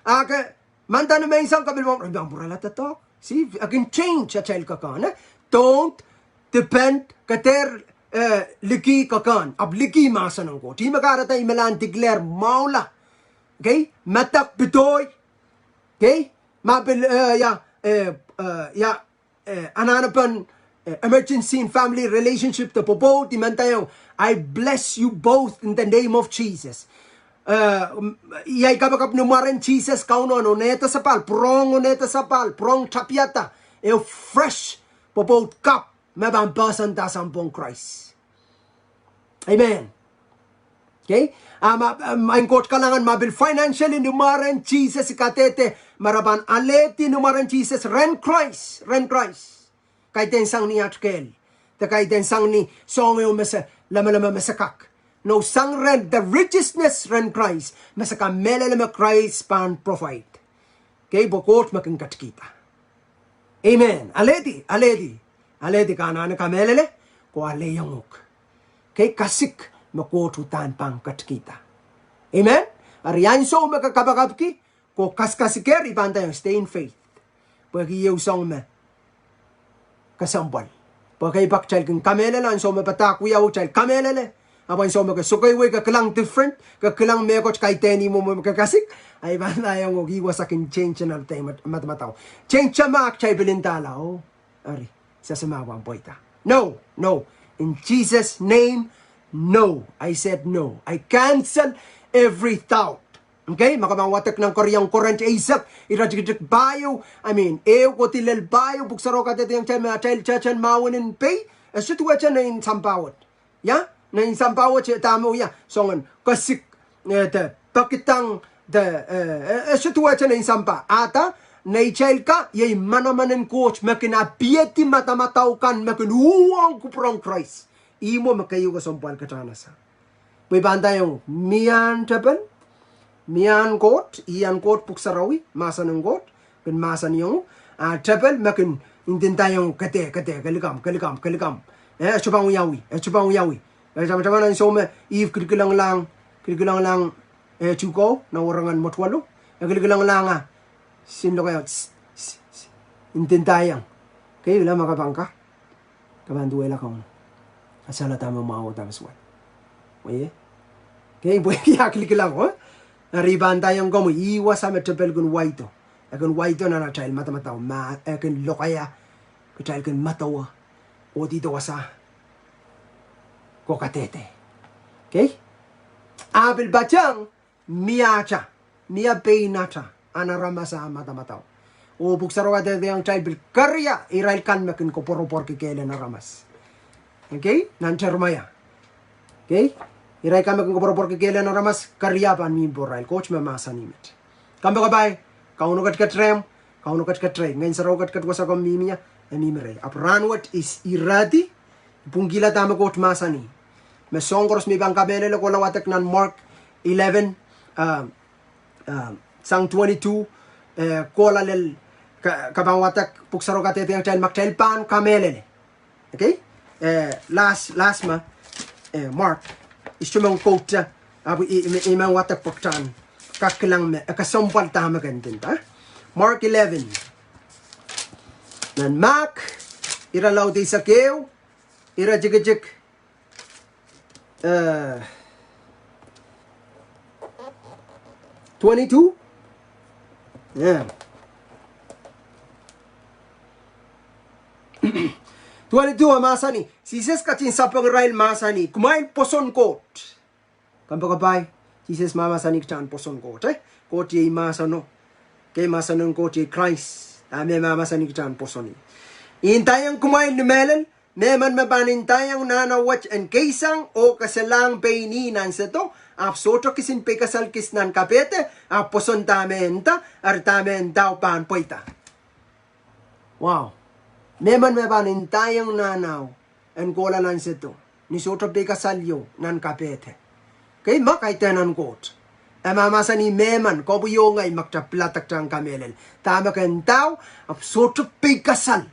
A ke manda ni menseng ke pil pahn, pahn pwurala doadoahk. See, I can change atail kekehn, eh? Don't depend, ke dehr, eh, liki kekehn, ahpw liki mahsen en Koht. Ih me kahrehda I men en declare mwahula. Okay? Medekin pidoi. Okay? Ma pil, eh, ia, eh, eh, ia, eh, anahnepen, eh, emergency in family relationship de pwopwoud, I men ndaiong, I bless you both in the name of Jesus. Eh, mm, ia I kapakap ni mwaren Sises Kauno, onehda sapahl, pwurehng onehda sapahl, pwurehng tapiada, eh, fresh, pwopwoud kapw, me pahn poahsoanda sounpwong Krais. Amen. Okay? A ma, ma en Koht kalahngan ma pil financially ni mwaren Sises I kadehde, ma re pahn alehdi ni mwaren Sises ren Krais, ren Krais. Kaidehn sang ni at kehl. De kaidehn sang ni soahng ehu me se, lemeleme me se kak. No sang ren, the righteousness ren Krais. Me se kamehlele me Krais pahn provide. Okay, pwe Koht me kin ketikihda. Amen. Alehdi, alehdi. Alehdi ke anahne kamehlele, ke alehiong uhk. Okay, kasik me Koht uhdahn pahn ketikihda. Amen. Eri ansou me ke kapakapki, ke kasikasik eri I pahn ndaiong stay in faith. Pwehki ieu soahng me kesempwal. Pwe ekei pak kitail kin kamehlele, ansou me padahk wiawi kitail kamehlele. Ahpw ansou me ke sokeiwei ke kilang different, ke kilang mehkot kaidehn ihmwo me ke kasik, a I pahn ndaiong uhk ih wasa kin change nan atail mad-, madamadau. Change ma kitail pil ndahla oh. Eri, sehse me pahn pweida. No, no. In Jesus' name, no. I said no. I cancel every thought. Okay, ma ke pahn wadek nan Kor-, iang Korint eisek, iretikitik pahieu, I mean, ehu kohdi lel pahieu, Pwuhk Sarawi kadehdehiong kitail me atail tehtehn mahwen en pei, e sohte duwehte nein sampah wet. Ia, nein sampah wet e dahme wia, soangen kesik, eh, de, pekidang, de, eh, eh, e sohte duwehte nein sampah. Ahda, neitail ka, iei manaman en Koht me kin apiedi madamadau kan me kin uhwong kupwuren Krais. Ihmwo me keieu kesempwal kitail anahne sang. Pwe I pahn ndaiong, mie nan tepel, mie nan Koht, ih nan Koht Pwuhk Sarawi, mahsen en Koht, kin mahsanihong uhk, a tepel me kin ndindaiong uhk, ke dehr, ke dehr, ke likamw, ke likamw, ke likamw. Eh, e sohte pahn wiawi, e sohte pahn wiawi. Eh, tamataman ansou me Ihp kilikilenglahng, kilikilenglahng, eh, tuko, nan werengen mwetuwelo, e kilikilenglahng a, sin lokaia, s-, s-, s-, ndindaiong. Okay, ih la me ke pahn kak. Ke pahn duwehla Kauno. Kasalehda me mwahu oh dahme suwed. Wei. Okay, pwe ia kilikilang, oh? Eri I pahn ndaiong komwi, ih wasa me tepel kin waido. E kin waido nan atail madamadau, ma e kin lokaia kitail kin medewe. Oh di de wasa ko kadehde. Okay? A pil patehng, mie ata, mie pein ata, ahn aramas ah madamadau. Oh Pwuhk Sarawi kadehdehiong kitail pil keria irail kan me kin koapworopworki kehlen aramas. Okay? Nan Seremaia. Okay? Irail kan me kin koapworopworki kehlen aramas, keria pahn mihmi pohrail. Koht me mahsanih met. Kompoakepahi, Kauno ketiket rehmw, Kauno ketiket rehi. Ngehn Sarawi ketiket wasa komw mihmi ie, e mihmi rehi. Ahpw rahnwet I s-, I redi, pwungkihla dahme Koht mahsanih. Me soahng koaros me I pahn kamehlele kohla wadek nan Mark eleven, ah, ah, sang twenty-two, eh, kohla lel ke, ke pahn wadek Pwuhk Sarawi kadehdehiong kitail ma kitail pahn kamehlele. Okay? Eh, last, last me, eh, Mark. I sohte men quote, ahpw I, I, I men wadek pwe kitail en kak kilang me, eh, kesempwal dahme ke ndinda. Mark eleven. Nan Mark, irelaud eisek ehu, iretikitik, eh, twenty-two. Yeah. Twenty-two e mahsanih, Sises ketin sapeng irail mahsanih, kumwail pwoson Koht. Kompoakepahi, Sises mahmahsanih kitail en pwoson Koht, eh? Koht iei mahseno. Okay, mahsen en Koht iei Krais. Dahme mahmahsanih kitail en pwoson ih. I ndaiong kumwail ni mehlel, mehmen me pahn ndaiong nahna wet en keisang oh keselahng pein ih nan sehdo, ahpw sohte kisin peikasal kis nan kapehde, ahpw pwoson dahme e nda, eri dahme e ndao pahn pweida. Wow. Mehmen me pahn ndaiong nahnao en kohla nan sehdo, ni sohte peikasal ieu nan kapehde. Okay, ma kaidehn en Koht. E mahmahsanih mehmen, komwi oh ngehi ma kitail pilada kitail en kamehlele. Dahme ke ndao, ahpw sohte peikasal.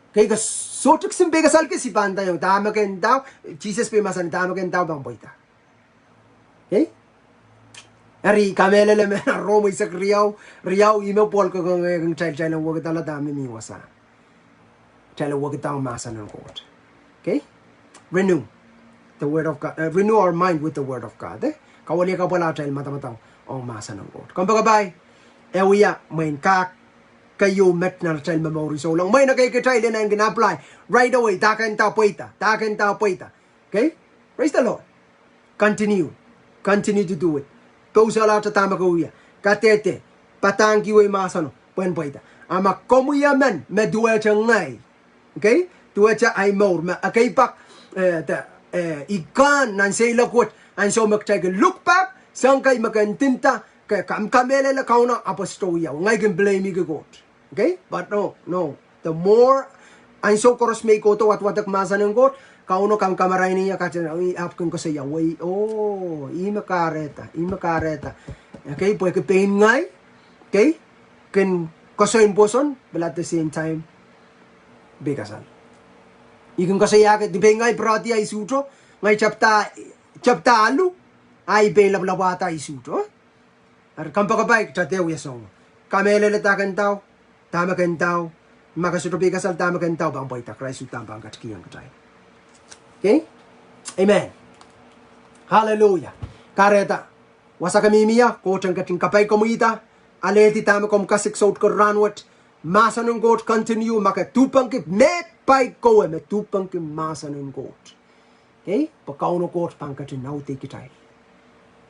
Okay, ke sohte kisin peikasal kis, I pahn ndaiong. Dahme ke ndao, Sises pil mahsanih, dahme ke ndao pahn pweida. Okay? Eri kamehlele me nan Rom eisek riau, riau, ih me Pohl koakoahngkin kitail, kitail en wekidala dahme mi wasa. Kitail en wekidala mahsen en Koht. Okay? Renew the word of God, eh, renew our mind with the word of God, eh? Kawiliakapwala atail madamadau ong mahsen en Koht. Kompoakepahi, e wia mwein kak keieu met nan atail momour isoulong. Mwein ekei kitail en kin apply right away, dahme ke ndao pweida, dahme ke ndao pweida. Okay? Praise the Lord. Continue. Continue to do it. Pousalahte dahme ke wia. Kadehde. Padahngkiwei mahseno pwehn pweida. A ma komwi emen me duwehte ngehi. Okay? Duwehte ahi mour me ekei pak, eh, de, eh, I kan nan seiloak wet, ansou me kitail kin look back, soangen kaimeken dinda, ke, ke kamehlele Kauno ahpw sohte wiawi, ngehi kin blame-ki Koht. Okay? But no, no. The more ansou koaros me I kohdo wadwadek mahsen en Koht, Kauno kamarainihie, kaidehn, I ahpw kin koasoia, wei, oh, ih me kahrehda, ih me kahrehda. Okay, pwehki pein ngehi, okay, kin koasoi pwoson, but at the same time, peikasal. I kin koasoia ke, di pein ngehi piredi ahi suhto, ngehi tepda, tepda alu, ahi pein lapalapwada ahi suhto. Eri kompoakepahi kitail dehr wia soangen kamehlele dahme ke ndau, dahme ke ndau, ma ke sohte peikasal dahme ke ndau pahn pweida, Krais uhdahn pahn ketikihong kitail. Okay? Amen. Hallelujah. Kahrehda, wasa ke mihmi ie, Koht en ketin kapai komwihda, alehdi dahme komw kasik soutik rahn wet, mahsen en Koht continue, ma ke dupengki meid pai kowe me dupengki mahsen en Koht. Okay? Pwe Kauno Koht pahn ketin audehi kitail.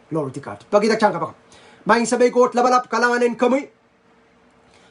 Glory to God. Pekihda kitail kapakap. Maing Semei Koht lapalap, kalahngan en komwi.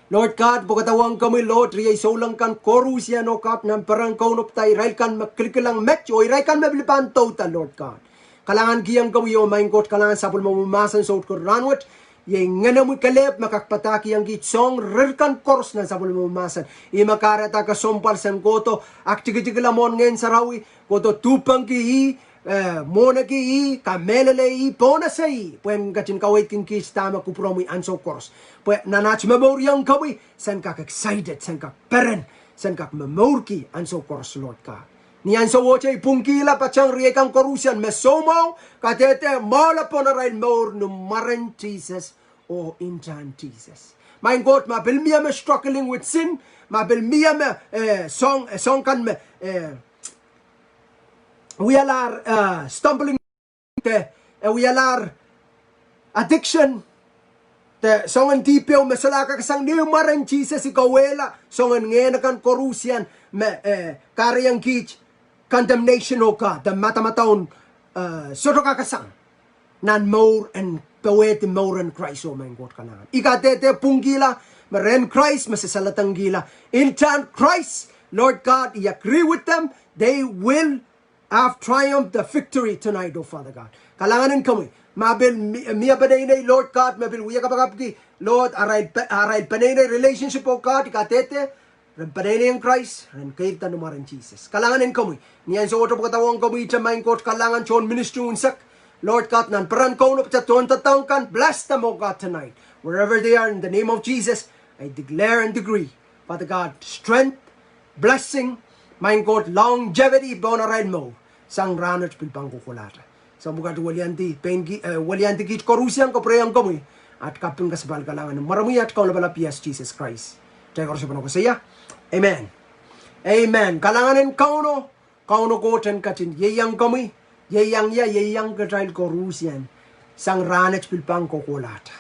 Lord God, pwukadawohng komwi, Lord, riei souleng kan koarusie, oh God, nan peren kaunop da, irail kan me kilikilang met, oh irail kan me pil pahn douda, Lord God. Kalahngankihong komwi, oh Maing Koht, kalahngan sapwellimomwi mahsen soutik rahn wet, iei Ngenemwi kelehpw me kak padahkihong kiht soahng rir kan koaros nan sapwellimomwi mahsen. Ih me kahrehda ke sounpar sen kohdo aktikitikla mwohn Ngehn Sarawi, kohdo dupengki ih, eh, mwohneki ih, kamehlele ih, pohnese ih, pwehn ketin kaweidkin kiht dahme kupwuromwi ansou koaros. Pwe nan aht momouriong komwi, sen kak excited, sen kak peren, sen kak momourki ansou koaros, Lord God. Ni ansowohte I pwungkihla patehng riei kan koarusie me soumwahu, kadehde, mwoale pohn arail mour ni mwaren Sises, oh intahn Sises. Maing Koht, ma pil mie me struggling with sin, ma pil mie me, eh, soahng, eh, soahng kan me, eh, wialahr, eh, stumbling, de, eh, wialahr addiction, de soangen dihp ehu me solahr kakasang, ni mwaren Sises I kauwehla soangen ngehn akan koarusie me, eh, kahrehiong kiht condemnation, oh God, de madamadaun, eh, sohte kakasang nan mour en, powehdi mour en Krais, oh Maing Koht, kalahngan. I kadehde pwungkihla me rehn Krais me sasaladahkihla, intahn Krais, Lord God, I agree with them, they will have triumph the victory tonight, oh Father God. Kalahngan en komwi, ma pil mi-, mie peneinei, Lord God, me pil wia kapakapki, Lord, arail pe-, arail peneinei relationship, oh God, I kadehde ren peneinei en Krais, ren keirda ni mwaren Sises. Kalahngan en komwi, ni ansowohte pwukadawohng komwi, ihte Maing Koht, kalahngan tohn ministry unsek, Lord God, nan peren kaunop da, tohndoadoahk kan, bless them, oh God, tonight. Wherever they are, in the name of Jesus, I declare and decree, Father God, strength, blessing, Maing Koht, longevity pohn arail mour, sang rahnwet pil pahn kohkohlahte. Soahng pwukat weliandi, pein ki-, eh, weliandi kiht koarusie, kapwurehiong komwi, aht kaping, kasapahl, kalahngan, mwaromwi aht Kaun Lapalap, iei Sises Krais. Kitail koaros pahn koasoia, amen. Amen. Kalahngan en Kauno, Kauno Koht en ketin ieiang komwi, ieiang ie, ieiang kitail koarusie, sang rahnwet pil pahn kohkohlahte.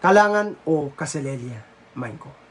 Kalahngan oh kaselehlie, Maing Koht.